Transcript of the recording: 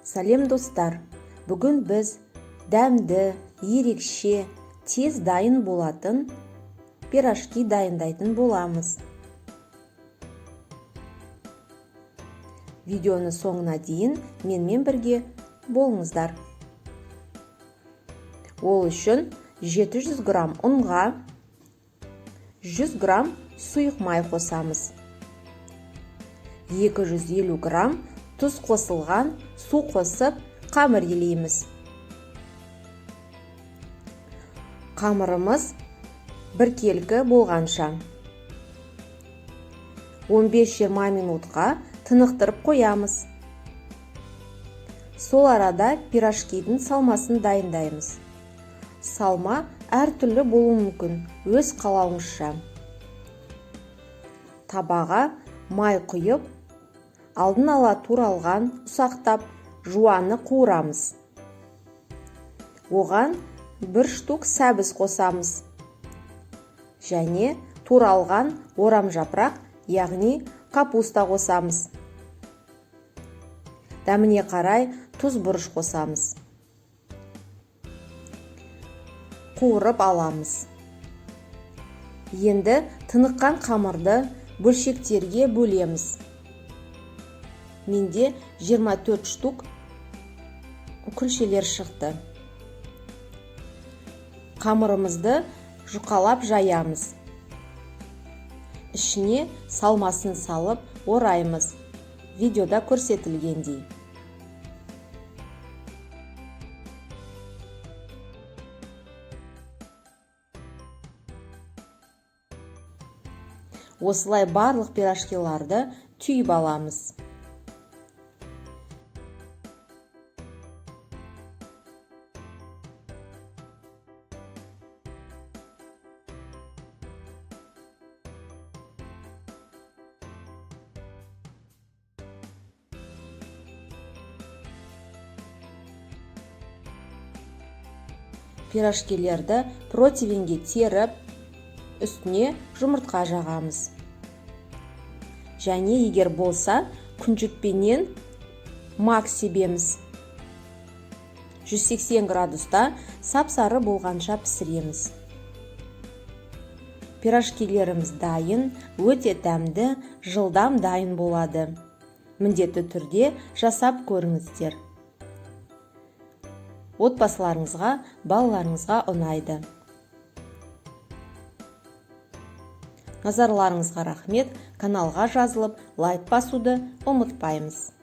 Сәлем, достар! Бүгін біз дәмді, ерекше, тез дайын болатын пирожки дайындайтын боламыз. Видеоны соңына дейін менімен бірге болыңыздар. Ол үшін 700 грамм ұнға 100 грамм сұйық май қосамыз. 250 грамм тұз қосылған су қосып, қамыр илейміз. Қамырымыз біркелкі болғанша 15-20 минутқа тынықтырып қоямыз. Сол арада пирожкидің салмасын дайындаймыз. Салма әртүрлі болуы мүмкін, өз қалауыңызша. Табаға май құйып, алдын ала туралған ұсақтап жуаны қуырамыз. Оған бір штук сәбіз қосамыз және туралған орам жапырақ, яғни капуста қосамыз. Дәміне қарай тұз, бұрыш қосамыз. Қуырып аламыз. Енді тыныққан қамырды бөлшектерге бөлеміз. Менде 24 штук күлшелер шықты. Қамырымызды жұқалап жаямыз. Ішіне салмасын салып ораймыз, видеода көрсетілгендей. Осылай барлық пирожкиларды түйіп аламыз. Пирожкилерді противеньге теріп, үстіне жұмыртқа жағамыз және егер болса, күнжітпенен мак себеміз. 180 градуста сап-сары болғанша пісіреміз. Пирожкилеріміз дайын. Өте дәмді, жылдам дайын болады. Міндетті түрде жасап көріңіздер. Отбасыларыңызға, балаларыңызға ұнайды. Назарларыңызға рахмет! Каналға жазылып, лайк басуды ұмытпаймыз.